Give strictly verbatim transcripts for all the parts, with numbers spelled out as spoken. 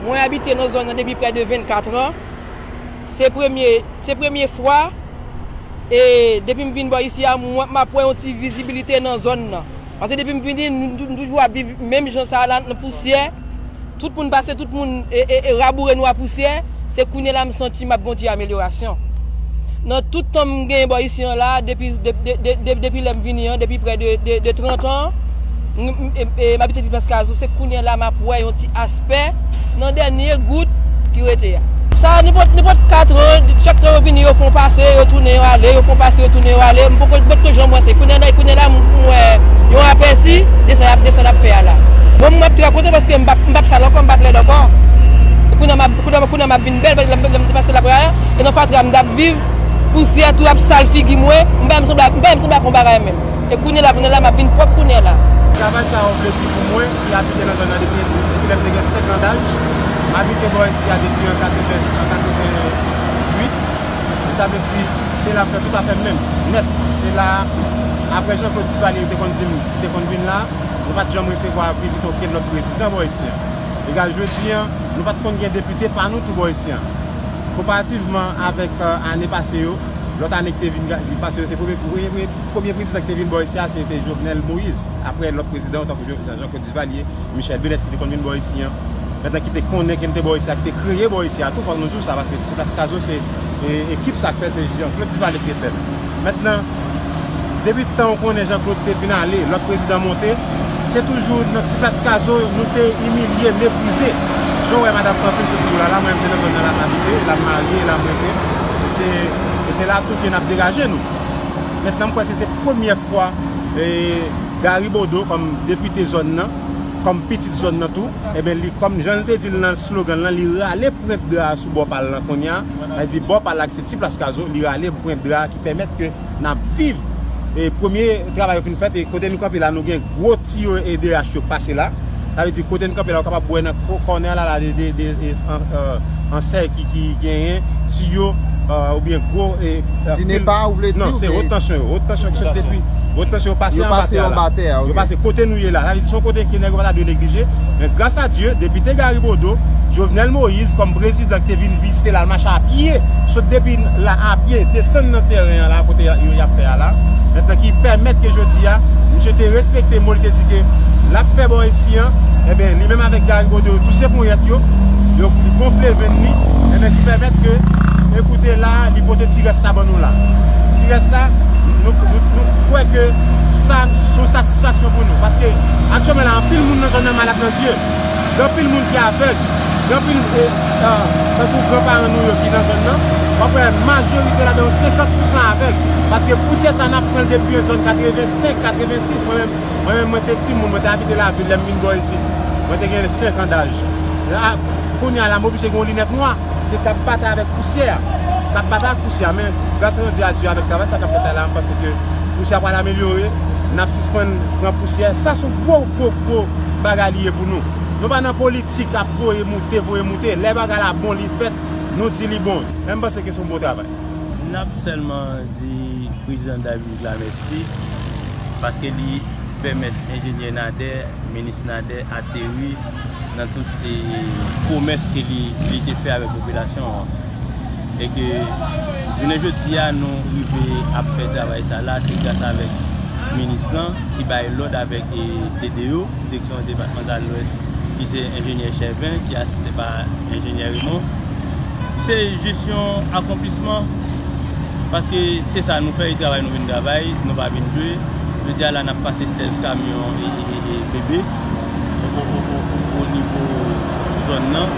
Mwen abite nan zòn nan depi prè de vennkat an. Se premye, se premye fwa, e depi m vin bò isi a, mwen, m ap wè yon ti vizibilite nan zòn nan. Paske depi m vini, nou, nou, nou toujou ap viv menm jan sa a la, nan pousyè. Tout moun pase, tout moun e, e, e raboure nou a pousyè. Se kounye la m santi m ap gen yon ti amelyorasyon. Nan tout tan m genyen bò isi an la, depi, de, de, de, de, depi lè m vini an, depi prè de, de, de trant an, m, m, e, e, m abite Ti Plas Kazo, se kounye la m ap wè yon ti aspè nan dènye gout ki rete a. Sa, nenpòt, nenpòt kat an, chak tan yo vini, yo fè yon pase, yo tounen, yo ale, yo fè yon pase, yo tounen, yo ale. M poko, m potko janm wè se. Kounye la, kounye la, m, m wè yon apèsi de sa y ap, de sa n ap fè a la. Bon, m ap trè kontan paske m p ap, m p ap sal ankò, m p ap lèd ankò. Kounye a, m ap, kounye a, kounye a, m ap vin bèl, lè m, lè m te pase laprè a, e nan fatra m t ap viv, pousyè tou ap sal figi mwen, m pa menm sanble, m pa menm sanble ak yon bagay menm. E kounye la, kounye la, m ap vin pwòp kounye la. Travay sa yo vle di pou mwen, ki abite nan zòn nan depi, depi lè m te gen senk an daj, m abite bò isi a depi an katreven, an katreven uit. Sa vle di, se la m fè tout afè m menm, nèt. Se la, apre Jean Claude Duvalier te konn di m, te konn vin la, nou pa t janm resevwa vizit okenn lòt prezidan bò isi an. Egal jodi an, nou pa t konn gen depite pa nou tou bò isi an. Konparativman avèk, euh, ane pase yo, lòt ane ki te vin ga-, vin pase yo, se premye, premye, premye, premye prezidan ki te vin bò isi a, se te Jovenel Moïse. Apre lòt prezidan, tankou Jo-, Jean Claude Duvalier, Michèle Bennett ki te konn vin bò isi an. Mentnan ki te konnen ke n te bò isi a, ki te kreye bò isi a tou, fòk nou di w sa, paske Ti Plas Kazo se, e, ekip sa k fè l, se Jean Claude Duvalier ki te fè l. Mentnan, depi tan w konnen Jean Claude te fin ale, lòt prezidan monte, se toujou nan Ti Plas Kazo nou te imilye, meprize. Jan w wè madanm Kanfil sot di w la, la, mwen menm se nan zòn nan la m abite, la m marye, la m rete. E se, e se la tou ke n ap degaje nou. Mentnan, m kwè se, se premyè fwa, e, Gary Bodeau, kòm depite zòn nan, kòm pitit zòn nan tou, ebyen, li, kòm jan l te di l nan slogan l lan, li rale pwent dra a sou bò pa l lan kounye a. Sa vle di bò pa l la ki se Ti Plas Kazo, li rale pwent dra a ki pèmèt ke n ap viv. E premye travay yo fin fèt, e kote nou kanpe la, nou gen gwo tiyo e D H yo k pase la. Sa vle di kote n kanpe la, ou kapab wè nan ko-, kònè la, la, de, de, de, de, an, euh, ansèy ki, ki genyen, tiyo, euh, oubyen gwo, e, euh, fil. Dinepa, ou vle di, non, se oubyen wot tansyon yo. Wot tansyon ki sot depi, wot tansyon yo pase anba tè a la. Yo pase anba tè a, ok. Yo pase kote nou ye la. Sa vle di se yon kote ke nèg yo pa ta dwe neglije. Men gras a Dye, depite Gary Bodeau, Jovenel Moïse kòm prezidan ki te vin vizite la, l mache a pye, sot depi la a pye, desann nan tèren an la, kote yo, y ap fè a la. Mentnan ki pèmèt ke jodi a, misye te respekte mo l te di ke l ap fè bò isi an, ebyen, li menm avèk Gary Bodeau, yo touse ponyèt yo, yo gonfle venn li, ebyen, ki pèmèt ke, ekoute la, li pote ti rès la ban nou la. Ti rès la, nou, nou, nou kwè ke sa, se yon satisfaksyon pou nou. Paske, aktyèlman la, anpil moun nan zòn nan malad nan zye. Gen anpil moun ki avèg, gen anpil, e, e, tankou granparan nou yo ki nan zòn nan, w ap wè majorite ladan yo senkant pousan avèg. Paske pousyè sa n ap pran l depi yon zòn katrevensenk, katrevensis, mwen menm, mwen menm mwen te timoun, mwen te abite lavil lè m vin bò isit. Mwen te gen senk an daj. La, kounye a la, m oblije gen yon linèt nwa ki k ap batay avèk pousyè a. K ap batay ak pousyè a, men gras randi a Dye avèk travay sa k ap fèt la, m panse ke pousyè a pral amelyore, n ap sispann pran pousyè. Sa se yon gwo, gwo, gwo bagay li ye pou nou. Nou pa nan politik ap voye moute, voye moute. Lè bagay la bon, li fèt, nou di li bon. Men m panse ke se yon bon travay. N ap sèlman di prezidan de la Repiblik la mèsi, paske li pèmèt enjenyè Nader, minis Nader ateri nan tout, e, pwomès ke li, li te fè avèk popilasyon an. E ke jounen jodi a, nou rive ap fè travay sa la, se gras avèk minis lan ki bay lòd avèk, e, D D yo, Direksyon Depatmantal Lwès, ki se enjenyè Chèven, ki asiste pa enjenyè Raymond. Se jis yon akonplisman, paske se sa nou fè, e travay nou vin travay, nou pa vin jwe. Jodi a la, n ap pase sèz kamyon e, e, e, e bebe o, o, o, o, o nivo zòn nan,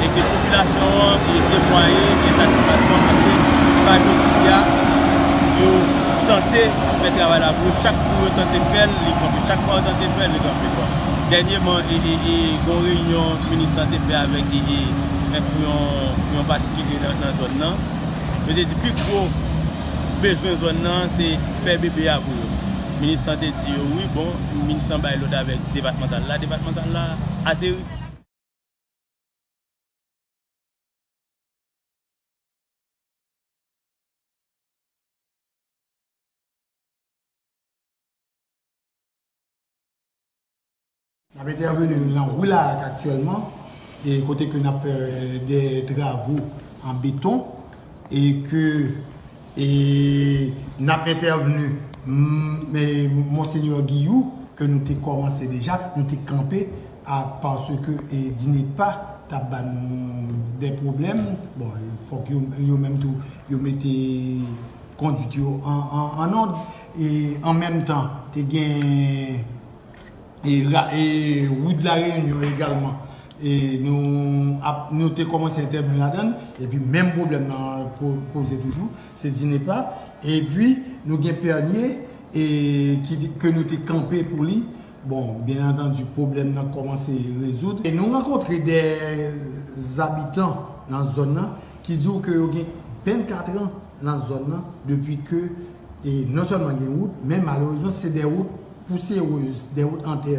e ke popilasyon an, e, temwaye, e satisfaksyon, paske pa jodi a, yo tante fè travay la pou yo. Chak kou yo tante fè l, li kanpe. Chak fwa yo tante fè l, li kanpe. Bon, dènyèman, e, e, e, gen yon reyinyon minis lan te fè avèk, e, e, yon, yon patikilye nan, nan zòn nan. Yo te di pi gwo bezwen zòn nan, se fè bebe a pou yo. Minis lan te di yo wi, bon, minis lan bay lòd avèk depatmantal la, depatmantal la ateri. N ap entèveni nan Wi Larak aktyèlman. e kote ke n ap fè de travo an beton e ke e n ap entèvni, m, e Monsenyè Guillou, ke nou te kòmanse deja, nou te kanpe a, paske e DINEPA t ap ba nou de pwoblèm. Bon, fòk yo, yo menm tou, yo mete kondwit yo an, an, an òd. E an menm tan, te gen e, ra- e wout La Reyinyon egalman. E nou, ap, nou te kòmanse entèvni ladan l, epi menm pwoblèm nan po- poze toujou, se DINEPA. Epi nou gen Pènye, e ki, ke nou te kanpe pou li. Bon, byen antandi, pwoblèm nan kòmanse rezoud. E nou rankontre de zabitan nan zòn nan ki di w ke yo gen vennkat an nan zòn nan depi ke, e non sèlman gen wout, men malerezman se de wout pousiyerez, de wout an tè.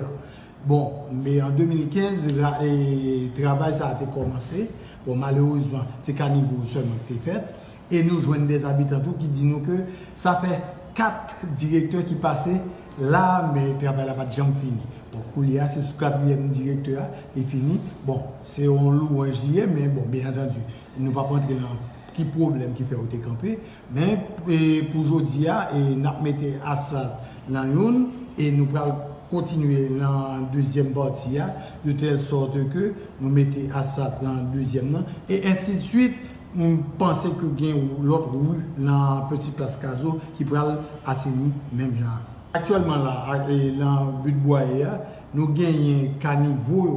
Bon, men an de mil kenz, ra- e travay sa a te kòmanse. Bon, malerezman, se kanivo sèlman ki te fèt. E nou jwenn de zabitan tou ki di nou ke sa fè kat direktè ki pase la, men travay la pa t janm fini. Bon, koulye a, se sou katriyèm direktè a, li fini. Bon, se yon lwanj li ye, men bon, byen antandi, nou p ap rantre nan ki pwoblèm ki fè yo te kanpe. Men, e, pou jodi a, e, n ap mete asfalt nan youn, e nou pral kontinye nan dezyèm pati a, de tèl sòt ke nou mete asfalt nan dezyèm nan, e ensidswit. M panse ke gen lòt ri nan Ti Plas Kazo ki pral aseni menm jan. Aktyèlman la, a- e nan Bit Bwaye a, nou genyen kanivo yo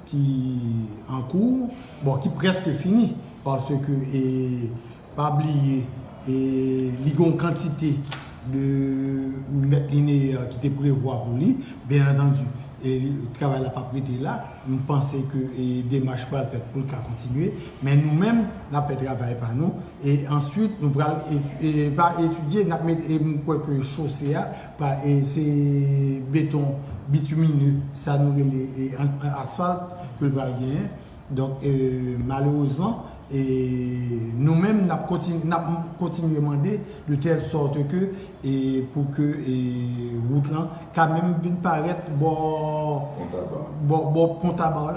ki an kou, bon, ki prèske fini, paske, e, pa bliye, e, li gen yon kantite de mèt lineyè ki te prevwa pou li, byen antandi, e, travay la p ap rete la. M panse ke, e, demach pral fèt pou l ka kontinye, men nou menm, n ap fè travay pa nou, e answit, nou pral eti- e, pa etidye, n ap met, e, m kwè ke chose a, pa, e, se beton bitimine, sa nou rele, e, an- asfalt ke l pral genyen. Donk, e, malerezman, e, nou menm, n ap kontin- n ap kontinye mande de tèl sòt ke, e, pou ke, e, wout lan ka menm vin parèt bò, bò, bò Pon Taba la.